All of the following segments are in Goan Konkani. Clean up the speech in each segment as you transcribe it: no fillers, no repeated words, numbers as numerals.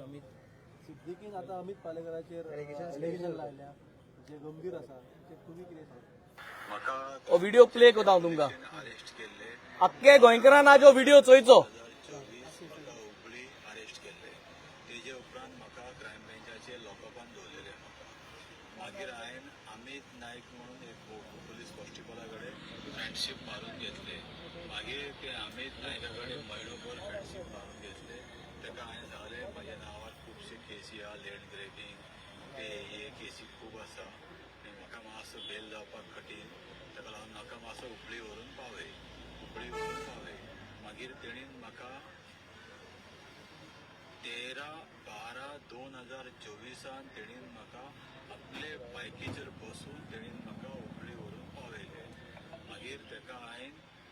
अमित सिद्दीकीन आता अमित पालेकराचेर एलिगेशन लायल्या जे गंभीर आसा ते तुमी कितें सांगता? म्हाका हो व्हिडिओ प्ले करता हांव तुमकां. अरेस्ट केल्ले. अख्खे गोंयकारान आज हो व्हिडिओ चोयचो. 2024 म्हाका हुबळी अरेस्ट केल्ले. तेजे उपरांत म्हाका क्रायम ब्रांचाचे लॉकअपान दवरलेले म्हाका. मागीर हांवें अमित नायक म्हणून एक पुलीस कॉन्स्टेबला कडेन फ्रेंडशीप मारून घेतले. मागीर ते अमित नायका कडेन म्हयनोभर फ्रेंडशीप मारून घेतले. ताका हांवें सांगलें, म्हज्या नांवार खुबशे केसी आहा, लँड ग्रेबींग ते हे केसी खूब आसा आनी म्हाका मातसो बेल जावपाक कठीण. ताका लागून म्हाका मातसो हुबळी व्हरून पावय, हुबळी व्हरून पावय. मागीर तेणीन म्हाका 13/12/2024 तेणीन म्हाका आपले बायकीचेर बसून तेणीन म्हाका हुबळी व्हरून पावयले. मागीर ताका हांवें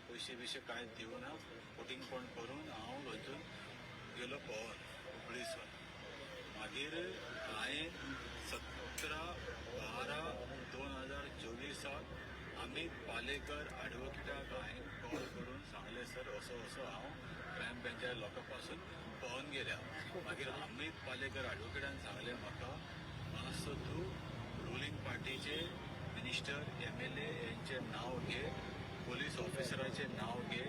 पयशे बियशे कांय दिवना, फटींगपण करून हांव थंयसून गेलो पळोवन हुबळीसून. मागीर हांवें 17/12/2024 अमित पालेकर ॲडवोकेटाक हांवें कॉल करून सांगलें, सर, असो असो हांव क्रायम ब्रांच्या लोकां पासून पळोवन गेल्या. मागीर अमित पालेकर ॲडवोकेटान सांगलें म्हाका, मातसो तूं रुलिंग पार्टीचे मिनिस्टर, एमएलए यांचे नांव घे, पोलीस ऑफिसराचें नांव घे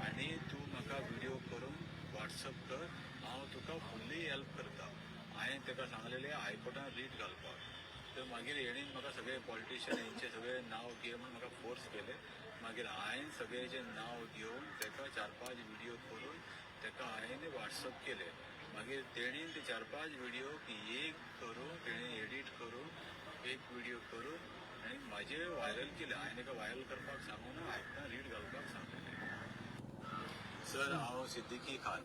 आनी तूं म्हाका व्हिडिओ करून व्हॉट्सअप कर, हांव तुका फुल्ली हेल्प करता. हांवें ताका सांगलेलें हायकोर्टान रीट घालपाक. तर मागीर हेणीन म्हाका सगळे पॉलिटिशियन हेंचे सगळे नांव घे म्हूण म्हाका फोर्स केले. मागीर हांवें सगळ्याचें नांव घेवन ताका चार पांच व्हिडिओ करून ताका हांवें व्हॉट्सअप केले. मागीर तेणीन ते चार पांच व्हिडिओ एक करून, तेणें एडिट करून एक व्हिडिओ करून आनी म्हाजे व्हायरल केले. हांवें ताका व्हायरल करपाक सांगून हायकोर्टान रीट घालपाक सांगलेलें. सर, हांव सिद्दीकी खान.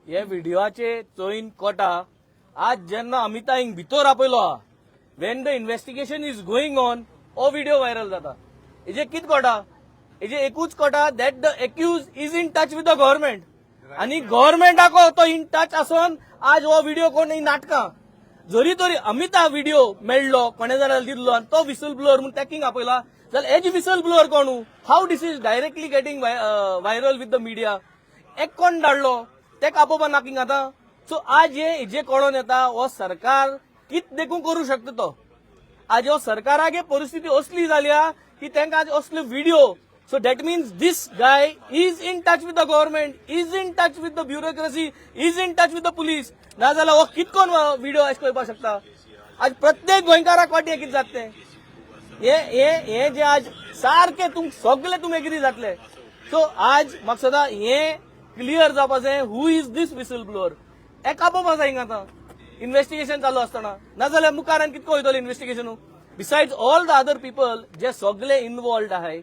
हे व्हिडिओचे चोयन कोटा, आज जेन्ना अमिता हिंग भितर आपयलो, when the investigation is going on, हो व्हिडिओ व्हायरल जाता. हेजे कित कोटा? हेजे एकूच कोटा that the accused is in touch with the government आनी गव्हर्मेंटाको तो इन टच आसून आज हो व्हिडिओ कोण ही नाटकां. जरी तरी अमिता व्हिडिओ मेळ्ळो, कोणे जाल्यार दिल्लो आनी तो विसल ब्लोअर म्हूण टॅकिंग आपयला जाल्यार एज विसल ब्लोअर कोणू? How this is directly getting viral with the media? एक कोण धाडलो तेका आपोवपा नाकिंग आतां. सो आज हे हेजे कळोन येता, हो सरकार कित देखून करू शकता तो. आज हो सरकाराक हे परिस्थिती असली जाल्या की तांकां आज असले video. So that means this guy is in touch with the government, is in touch with the bureaucracy, is in touch with the police. नाजाल्यार हो कितकोन व्हिडिओ अशें करपाक शकता? आज प्रत्येक गोंयकाराक वाटी कितें जाता तें हे हे हे जे आज सारके तुम सगळे तुमी एग्री जातले. सो आज म्हाका सदां हे क्लियर जावपा जाय, who is this whistle blower? एक आपोवपा जाय हिंगा आतां इन्व्हेस्टिगेशन चालू आसतना. नाजाल्यार मुखार आनी कितको वयतलो investigation? Besides all the other people जे सगळे इनवॉल्ड आहाय,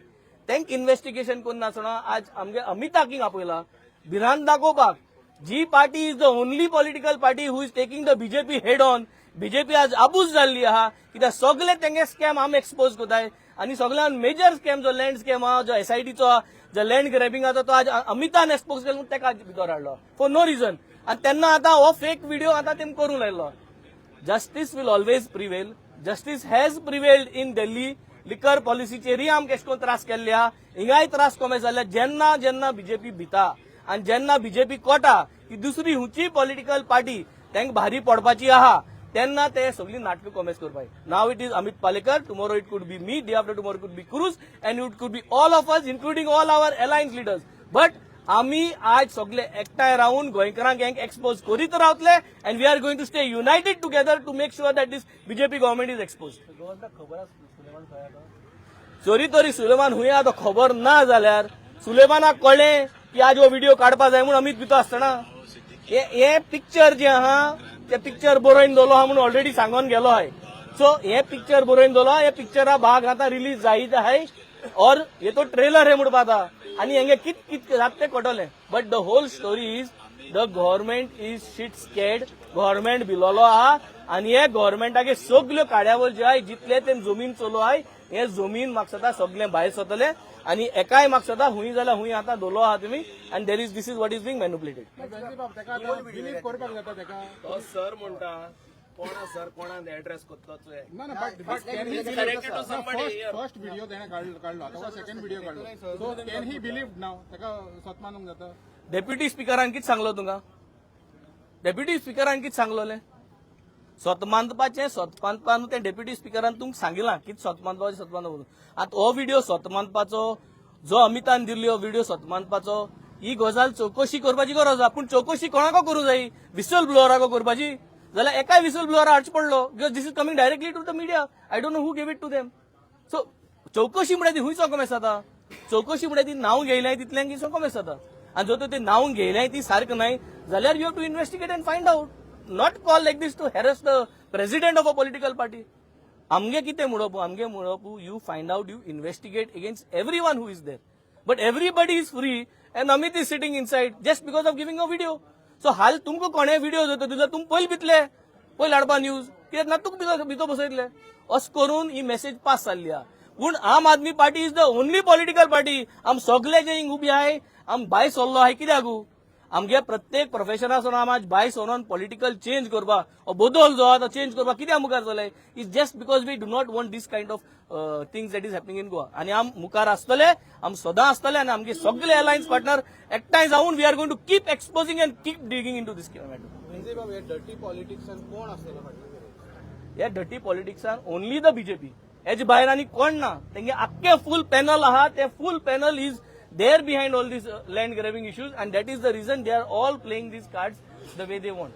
तेंक इन्व्हेस्टिगेशन करून नासतना आज आमगे अमिताक हिंग आपयला भिरांत दाखोवपाक. जी party is the only political party who is taking the BJP head on. BJP आज आबूज जाल्ली आहा, कित्याक सगळे तेंगे स्कॅम आमी एक्सपोज करताय आनी सगळ्यान मेजर स्कॅम जो लँड स्कॅम आहा, जो एसआयटीचो आहा, जो लँड ग्रॅबिंगाचो, तो आज अमितान एक्सपोज केलो म्हणून तेका भितर हाडलो फॉर नो रिजन. आनी तेन्ना आतां हो फेक व्हिडिओ आतां तेम करूंक लायलो. Justice will always prevail. Justice has prevailed in Delhi. Liquor पॉलिसीचेरय आमकां एशे करून त्रास केल्ले आहा, हिंगाय त्रास कमे जाल्ले. जेन्ना जेन्ना बीजेपी भिता आनी जेन्ना बीजेपी कोटा की दुसरी हुंची पॉलिटिकल पार्टी तांकां भारी पडपाची आहा, तेन्ना ते सगळी नाटकां कॉमेस करपाक. Now it is Amit Palekar, tomorrow it could be me, day after tomorrow could be Cruz and it could be all of us, including all our alliance leaders. But आमी आज सगळे एकठांय रावन गोंयकारांक हेंक एक्सपोज करीत रावतले and we are going to stay united together to make sure that this BJP government is exposed. गव्हर्मेंटाक खबर आसा सुलेमान खंय आसा? जरी तरी सुलेमान हुंय आतां खबर ना जाल्यार सुलेमानाक कळ्ळें की आज हो व्हिडिओ काडपा जाय म्हूण अमीत भितर आसतना हे हे पिक्चर जे आहा, ते पिक्चर बरोवन दवरलो आहा म्हणून ऑलरेडी सांगून गेलो आहाय. सो हे पिक्चर बरोवन दवरलो, हे पिक्चरा भाग आतां रिलीज जायत आहाय और हे तो ट्रेलर हे म्हणपा आतां आनी हेंगे कित कित जाता तें कळटलें. But the whole story is the government is shit scared. Government भिलोलो आहा आनी हे गव्हर्मेंटागे सगल्यो कार्यावळ ज्यो आहाय, जितले ते जमीन चलो आहाय, हे जमीन म्हाका दिसता सगळें भायर सरतले आनी एकाय म्हाका दिसता हुंय जाल्यार हुंय आतां दवरलो आहा तुमी आनी there is this is what is being manipulated. ताका आतां बिलीव करपाक जाता ताका? तो सर म्हणटा, कोणा सर कोणाक एड्रेस करतो? ना ना, but can he connected to somebody here. First video त्याने काढलो, आता सेकंड व्हिडिओ काढलो, so can he believe now? ताका सत मानूंक जाता? डेप्युटी स्पिकरान कितें सांगलो तुमकां? डेप्युटी स्पिकरान कितें सांगलोलें? सोत मानपाचें, सोत मानपा न्हू तें. डेप्युटी स्पिकरान तुमकां सांगिलां कितें सोत मानपाचें, सोत मानपा. आतां हो व्हिडिओ सोत मानपाचो जो अमितान दिल्ली, हो व्हिडिओ सोत मानपाचो, ही गजाल चवकशी करपाची गरज आसा. पूण चवकशी कोणाको करूं जाय? विसल ब्लोअराको करपाची जाल्यार एकाय विसल ब्लोअर हाडचो पडलो, because this is coming directly to the media. I don't know who gave it to them. So चवकशी म्हळ्यार ती खंय चोकोमेस जाता? चवकशी म्हळ्यार ती नांव घेयल्याय तितल्यांक की चोकोमेस जाता. आनी जर तर ते नांव घेयल्याय ती सारकें न्हय जाल्यार you have to investigate and find out, not call like this to harass the president of a political party. आमगे कितें म्हणप? आमगे म्हणप, you find out, you investigate against everyone who is there, but everybody is free and Amit is sitting inside just because of giving a video. So हाल तुमकां कोणें व्हिडिओ जाता जाल्यार तुमी पयलीं भितले, पयलीं हाडपा न्यूज, कित्याक ना तुका भितर भितर बसयतले. अशें करून ही मेसेज पास जाल्ली आहा. पूण आम Aadmi party is the only political party. आम सगळे जे हिंग उबी आहाय, आम भायर सरलो आहाय. कित्याक? आमगे प्रत्येक प्रोफेशनासून आम आज भायर सरोन पॉलिटिकल चेंज करपा, हो बदल जो आहा तो चेंज करपाक कित्याक मुखार चलय is just because we do not want this kind of things that is happening in Goa. आनी आम मुखार आसतले, आम सदां आसतले आनी आमगे सगळे अलायन्स पार्टनर एकठांय जावन we are going to keep exposing and keep digging into this matter. म्हणजे बाब, हे डर्टी पॉलिटिक्सान कोण आसतलो फाटल्यान? ह्या डर्टी पॉलिटिक्सान ओनली the BJP. हेजे भायर आनी कोण ना. तेंगे आख्खे फूल पॅनल आहा, ते full panel is there behind all these land grabbing issues, and that is the reason they are all playing these cards the way they want.